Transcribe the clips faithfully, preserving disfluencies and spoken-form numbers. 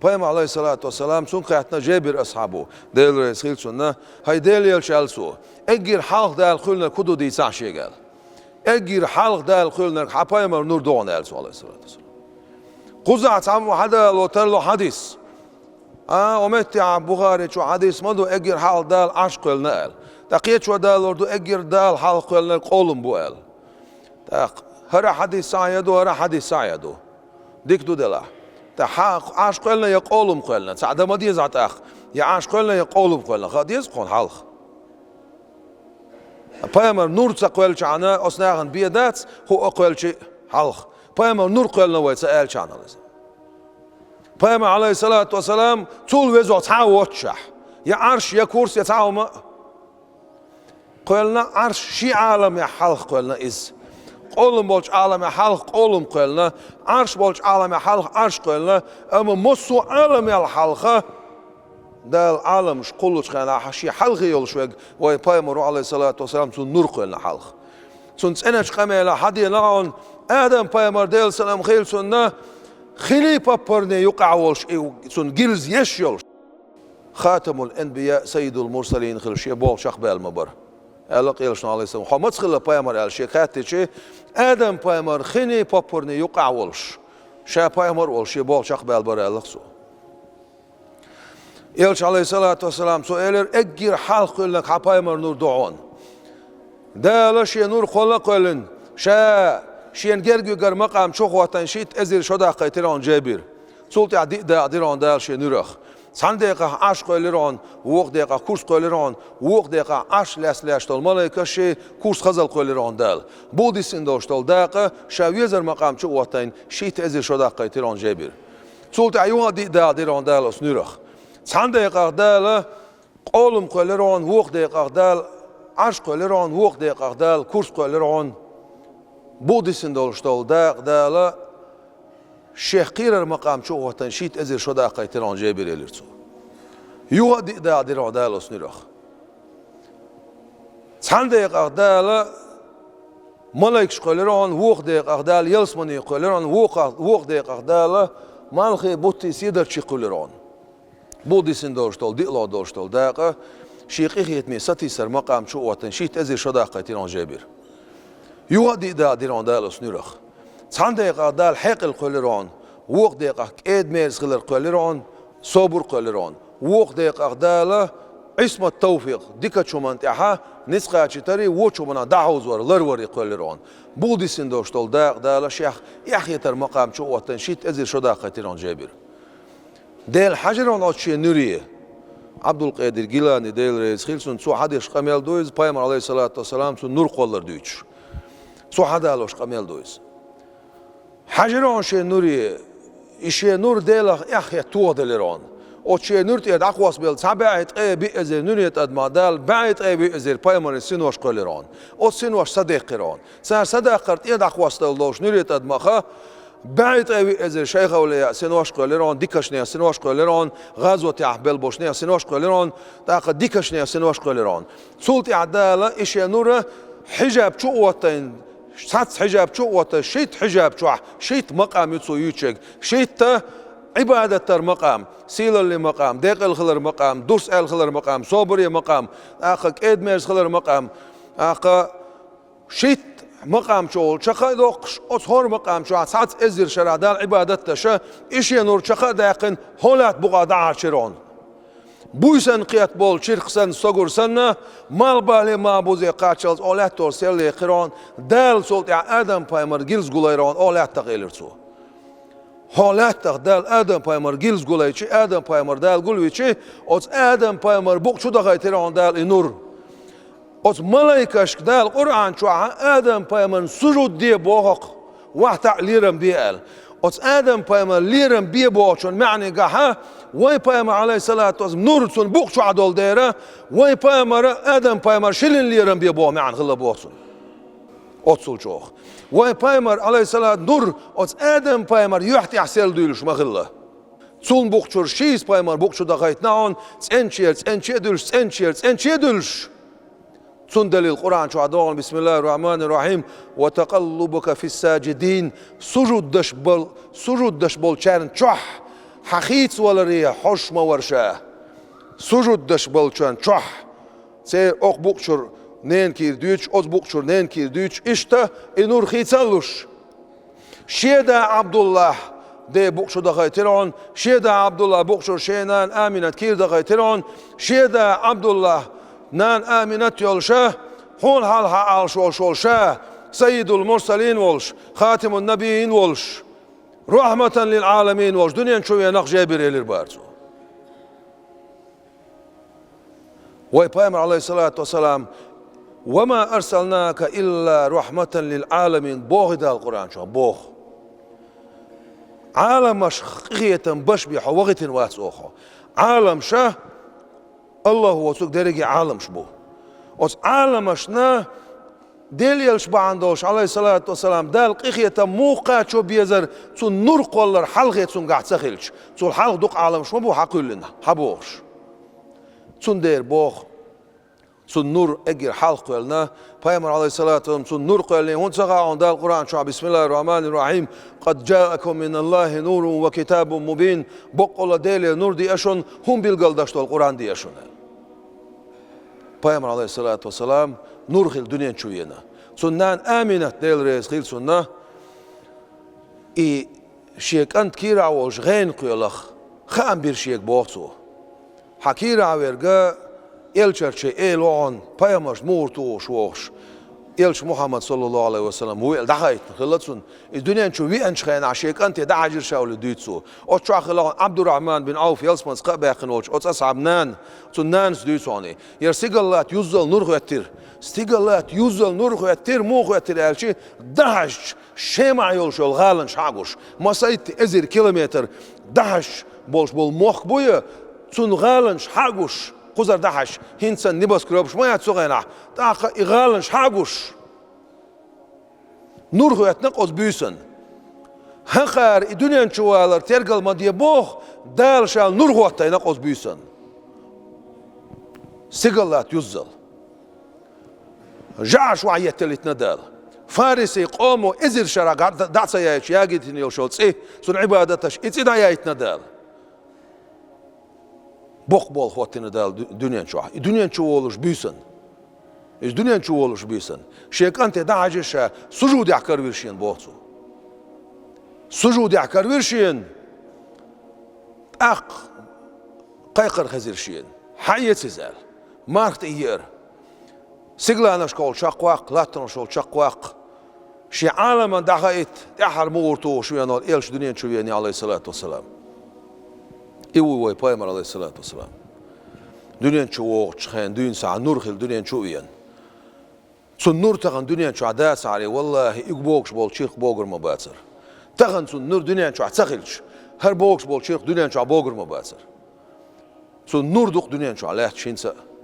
Пайхамар, алейхиссалату вассалам, цунга хаьттина Жебир асхьабо, Дела реза хила цунна: «ХӀай Делан элча, — аьлла цо, — эггара хьалха Дала кхоьллинарг хӀун ду дийцахьа шега», — аьлла. Эггара хьалха Дала кхоьллинарг хьа пайхамаран нур ду хьона, аьлла цо, алейхиссалату вассалам. Кхузахь цхьаммо хьадало тарлу хьадис. А, о меттехь Бухари чу хьадис ма ду, эггара хьалха Дала Ӏарш кхоьллина аьлла. ТӀаккха кхечо далор ду, эггара Дала хьалха кхоьллинарг къолам бу аьлла. ТӀаккха хӀара хьадис сахьихь ду, хӀара хьадис сахьихь ду. Дика ду делахь. ТӀаккха хьа-, Ӏарш кхоьллина я къолам кхоьллина? Цхьаъ дан ма деза хьа тӀаккха, я Ӏарш кхоьллина, я къолам кхоьллина. Хаа деза хьуна хьалха. Пайхамар нур ца кхоьллинчхьана, оцу нахана бен дац, хӀуъа а кхоьллича хьалха. Пайхамар нур кхоьллина вай ца аьллачхьана иза. Пайхамар, алейхиссалату вассалам, цул везо цхьа а воццушехь, я Ӏарш, я курс, я цхьа а хӀума а кхоьллина, Ӏарш шен Ӏаламехь хьалха кхоьллина иза. Къолам болчу Ӏаламехь хьалха къолам кхоьллина, Ӏарш болчу Ӏаламехь хьалха Ӏарш кхоьллина, амма массо а Ӏаламел хьалха Дала Ӏаламаш кхуллучу хенахь шен хьалхе йолуш верг вай пайхамар ву, алейхиссалату вассалам, цунна нур кхоьллина хьалха. Цунна цӀеначу къамелехь хьадеана хьуна, Адам-пайхамар, Делан салам хила цунна, хинийн папарний юкъахь волуш, и цунна гилза еш йолуш, Хатамул-анбияъ, Саййидул-мурсалин хила шен болх чекхбаьлла ма бара, аьлла Къелашна, алейхиссалам. Хьо маца хилла пайхамар аьлла шега хаьттича, Адам-пайхамар хинийн папарний юкъахь волуш, ша пайхамар а волуш шен болх чекхбаьлла бара, аьлла цо. Элча, алейхиссалату вассалам, цо элира: «Эггара хьалха кхоьллинарг хьа пайхамаран нур ду хьона». Дала шен нур кхолла а кхоьллина, ша шена герга вигар макъам чу а хӀоттийна шийтта эзар шо даккхийтира хьуна Жебир. Цул тӀаьхьа диъ дакъа дира хьуна Дала шен нуьрах. Цхьана декъахь Ӏарш кхоьллира хьуна, вукху декъахь курс кхоьллира хьуна, вукху декъахь Ӏарш лаьцна лаьтташ долу малайкаш, курс хазалла кхоьллира хьуна Дала. Бу дисина долуш долу дакъа ша везар макъам чу а хӀоттийна шийтта эзар шо даккхийтира хьуна Жебир. Цул тӀаьхьа юха а диъ дакъа дира хьуна Дала оцу нуьрах. Цхьана декъахь Дала къолам кхоьллира хьуна, вукху декъахь Дала Ӏарш кхоьллира хьуна, вукху декъахь Дала курс кхоьллира хьуна. Бу дисина долуш долу дакъа Дала шех кхерар макъам чу а хӀоттийна шийтта эзар шо даккхийтира хьуна Жебир, элира цо. Юха а диъ дакъа дира хьуна Дала оцу нуьрах. Цхьана декъахь Дала малайкаш кхоьллира хьуна, вукху декъахь Дала ялсамане кхоьллира хьуна, вукху, вукху декъахь Дала малхе, бутте, седарчий кхоьллира хьуна. Бу дисина долуш долу, диълагӀа долуш долу дакъа шен къинхетаме сатийсар макъам чу а хӀоттийна шийтта эзар шо даккхийтира хьуна Жебир. Юха а диъ дакъа дира хьуна Дала оцу нуьрах. Цхьана декъахь Дала хьекъал кхоьллира хьуна, вукху декъахь кӀеда-мерза хилар кхоьллира хьуна, собар кхоьллира хьуна. Вукху декъахь Дала Ӏисмат, тавфикъ, дикачу хӀуманна тӀаьхьа ницкъ кхачийтарий, вочу хӀуманах дӀахьовзавар, ларварий кхоьллира хьуна. Бу дисина долуш долу дакъа Дала шех эхь хетар макъам чу а хӀоттийна шийтта эзар шо даккхийтира хьуна Жебир. Дела хьажира хьуна оцу шен нуьре. Ӏабдулкъадир Гилани, Дела реза хила цунна, цо хьадеш къамел ду иза, пайхамар, алейхиссалату вассалам, цунна нур кхоллар дуьйцуш. Цо хьадалош къамел ду иза. Хьажира хьуна шен нуре, и шен нур Делах эхь хетта тохаделира хьуна. Оцу шен нуьра тӀера дӀакхоссабелла цхьа бӀе ткъе биъ эзар нуьре тӀадамах Дала бӀе ткъе виъ эзар пайхамарийн синош кхоьллира хьуна. Оцу синош садеккхира хьуна. Цара садаккхар тӀера дӀакхоссадала долуш нуьре тӀадамах бӀе ткъе виъ эзар шайх-авлияъ синошкахуьллура хьуна, дикашнех синошкахуьллура хьуна, гӀазотехь белла болчу нехан синошкахуьллура хьуна, тӀаккха дикашнех синошкахуьллура хьуна. Цул тӀаьхьа Дала и шен нура хьижаб чу а оттийна, цхьацца хьижаб чу а оттийна, шийтта хьижаб чохь шийтта макъам ю цо юьйцуш ерг, шийтта Ӏибадат дар макъам, сийлаллин макъам, декъал хилар макъам, дурс аьлла хилар макъам, собаре макъам, тӀаккха кӀеда-мерза хилар макъам, тӀаккха шийтта макъам чу волу чекх а доккхуш, оцу хӀора макъам чохь цхьацца эзар шарахь Далла Ӏибадат а деш, и шен нур чекх а даьккхина, хӀо лаьтта букъа дӀахьарчира хьуна. Буй санна кхетта болу чиркх санна, согур санна, малхбале, малхбузе кхаччалц хӀо лаьттора сел яьккхира хьуна, Дала цул тӀаьхьа Адам-пайхамар гилз гулайра хьуна хӀо лаьттах, элира цо. ХӀо лаьттах Дала Адам-пайхамар гилз гулайчи, Адам-пайхамар Дала гулвичи, оцу Адам-пайхамар букъ чу дахийтира хьуна Дала и нур. Оцу малайкашка Дала Къуръан чохь Адам-пайхамарна сужуд де боху-кх, вахтаӀ лерам бе аьлла. Оцу Адам-пайхамар лерам бе бохучун маьӀнигахьа, вай пайхамар, алейхиссалату вассалам, нур цунна букъ чохь долу дера, вай пайхамара Адам-пайхамар шилина лерам бе боху маьӀна хилла боху цунна. Оццул чӀогӀа. Вай пайхамар, алейхиссалату, нур оцу Адам-пайхамар юьхь тӀехь сел дуьйлуш ма хилла. Цунна букъ чуьра шийса пайхамар букъ чу дахийтина хьуна, цӀеначера цӀеначе а дуьллуш, цӀеначера цӀеначе а дуьллуш. Цунна далил Къуръан чохь догӀу: «Бисмиллахир-рахманир-рахим, ва такъаллубака фис-саджидин», сужуд деш бол-, сужуд деш болчарна чохь Хьан хийцаваларе хьожуш ма вара ша. Сужуд деш болчарна чохь церан окху букъ чуьра ненан кийра дуьйцуш, оцу букъ чуьра ненан кийра дуьйцуш, иштта и нур хийца а луш. Шен да Ӏабдуллахь ден букъ чу дахийтира хьуна, шен да Ӏабдуллахь букъ чуьра шен нана Аминат кийра дахийтира хьуна, шен да Ӏабдуллахь нана Аминат йолуша, хьуна хьалха Ӏалаш волуш волу ша, Саййидул Мурсалин волуш, Хатимун Набийин волуш, Рахьматан лил Ӏаламин волуш, дуьнен чу венах Жебир элира бара цо. Вай Пайхамар, Ӏалайхиссалату вассалам: «Ва ма арсалнака илла рахьматан лил Ӏаламин», боху Дала Къуръан чохь, боху. Ӏаламашна къинхетам беш бен хьо вахийтина вац оха. Ӏаламаша, Аллахьо цуьнга дерриге Ӏаламаш бу. Оцу Ӏаламашна Делан элча бахьана долуш, Ӏалайхиссалату вассалам, Далла къинхетам муха кхачо безара, цунна нур кхоллар хьалхе цуьнгахь ца хилча, цул хьалха дукха Ӏаламаш ма бу хьакхоьллина, хьабохуш. Цундела боху, цунна нур эггара хьалха кхоьллина, Пайхамар, Ӏалайхиссалату вассалам, цунна нур кхоьллина, хӀунда ца хаьа хьуна Дала Къуръан чохь: «Бисмиллахир-рахьманир-рахьим, къад джаакум миналлахи нурун ва китабун мубин», боккъалла Делера нур деа шуна, хӀума билгалдеш долу Къуръан деа шуна. Пайхамар, Ӏалайхиссалату вассалам, нур хилла дуьнен чу веана. Цунна нана Аминат, Дела реза хила цунна, и шен кӀант кийрахь волуш гӀена кхоьллина, хаам бира шега, боху цо. Хьан кийрахь верг элчанаш эло хьуна, пайхамаршна муха тухуш вогӀуш, элча Мухьаммад, саллаллаху Ӏалайхи ва саллам, ву аьлла дӀахаийтина хилла цунна. Иза дуьнен чу веанчу хенахь шен кӀанте дӀахьаьжира ша аьлла дуьйцу цо. Оцу чохь хилла хьуна Ӏабдуррахьман бин Ӏауф, ялсаманица кхаъ баьккхина волчу оцу асхьабан нана, цуьнан нанас дуьйцу хьуна. Яра стигаллатта юззал нур хӀоьттира. Стигаллатта юззал нур хӀоьттира, муха хӀоьттира аьлча, дӀахьаьжча, Шемахь йолуш йолу гӀаланаш хьа а гуш, масийтта эзар километр дӀахьаьжча болуш болу мохк бу и, цуьнан гӀаланаш хьа а гуш, кхузара дӀахьаьжча, хӀинца санна небоскрёбаш ма яц цу хенахь, тӀаккха и гӀаланаш хьа а гуш, нур хӀоьттина-кх оцу буьйсанна. ХӀокхара и дуьнен чу валар тергал ма де боху, Дала ша нур хӀоттийна-кх оцу буьйсанна. Стигаллатта юззал. ЖӀарш охьаетталийтина Дала. Фарисийн къомо эзар шарахь дӀа, дӀа ца яйташ ягийтина йолуш йолу цӀе, цуьнан Ӏибадаташ, и цӀе дӀаяйтина Дала. Боккха болх хӀоттийна Дала ду-, дуьнен чохь. И дуьнен чу волуш буьйсанна. Иза дуьнен чу волуш буьйсанна. Шен кӀанте дӀахьаьжча ша сужудехь каравира шена, боху цо. Сужудехь каравира шена. ТӀаккха кхайкхар хезира шена. Хьаэца иза аьлла. Марха тӀе еара. Сигаланашкахула чекхваккха, латтанашкахула чекхваккха. Шен Ӏаламна дӀахаийта, тӀаьххьара муха ву тухуш веана волу элча дуьнен чу веана, Ӏалайхиссалату вассалам. И ву вай пайхамар, Ӏалайхиссалату вассалам. Дуьнен чу вогӀучу хенахь дуьйна схьа нур хилла дуьнен чу а веана. Цуьнан нур тахана дуьнен чохь дацахьара, валлахӀи, уьг богуш болу чиркх богур ма бацара. Тахана цуьнан нур дуьнен чохь ца хилча, хӀара богуш болу чиркх дуьнен чохь богур ма бацара. Цуьнан нур ду-кх дуьнен чохь лаьтташ хӀинца а.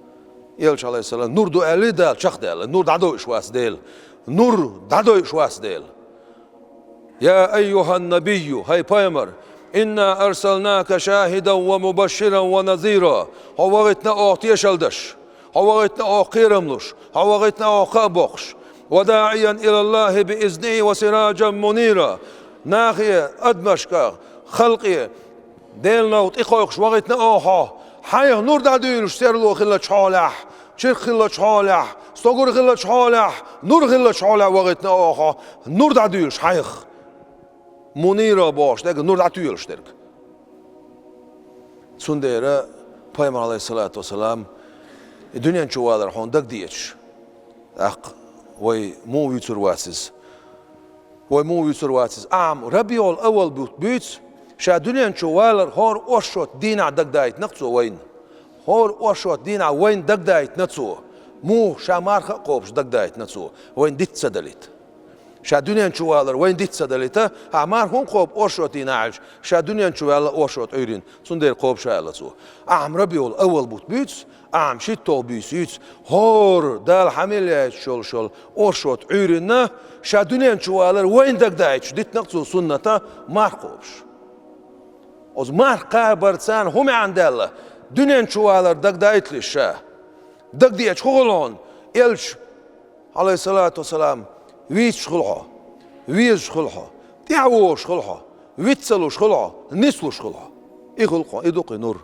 Элча, Ӏалайхиссалам, нур ду аьлла Дала, чекхдаьлла, нур дӀадойуш вац Дела. Нур дӀадойуш вац Дела. Я айюхьан набийю, хӀай пайхамар, инна арсалнака шахидан ва мубашширан ва назира. Хьо вахийтина оха тешалла деш. Хьо вахийтина оха кхерам луш. Хьо вахийтина оха кхаъ боккхуш. Ва даӀиян илаллахӀи би изнихӀи ва сираджан мунира. Нахе, адамашка, халкъе, Делан новкъа тӀекхойкхуш вахийтина оха хьо. Хьайх нур дӀадуьйлуш серло хиллачу хьолехь, чиркх хиллачу хьолехь, стогар хиллачу хьолехь, нур хиллачу хьолехь вахийтина оха хьо. Нур дӀадуьйлуш хьайх. Мунира бохуш дерг, нур дӀатуьйлуш дерг. Цундела пайхамар, Ӏалайхиссалату вассалам, и дуьнен чу валар хьуна дагадеъча, тӀаккха вай муха вуьйцур вац иза? Вай муха вуьйцур вац иза? Ахьа-м РабиӀул-аввал бутт буьйцу, ша дуьнен чу валар хӀора оршот дийнахь дагадайтина-кх цо вайна. ХӀора оршот дийнахь вайна дагадайтина цо. Муха ша марха а кхобуш дагадайтина цо, вайна диц ца далийта. Ша дуьнен чу валар вайна диц ца далийта, хьан марха хӀунда кхобу оршот дийнахь аьлча, ша дуьнен чу ваьлла оршот Ӏуьйрина, цундела кхобуш аьлла цо. Ахьа-м РабиӀул-аввал бутт буьйцу, ахьа-м шийтта-кх буьйса юьйцу, хӀора Дала хьан мел яьйчу йолуш йолу оршот Ӏуьйрина, ша дуьнен чу валар вайна дагадайташ дитина-кх цо сунната марха кхобуш. Оцу марха кхабарца хӀун маьӀна даьлла? Дуьнен чу валар дагадайталаш ша. Дагадеъча хӀун хуьлу хьуна? Элча, Ӏалайхиссалату вассалам, вийцаш хуьлу хьо, везаш хуьлу хьо, тӀаьхьавогӀуш хуьлу хьо, виц ца луш хуьлу хьо, нислуш хуьлу хьо. И хӀулкъу, и дукъи нур.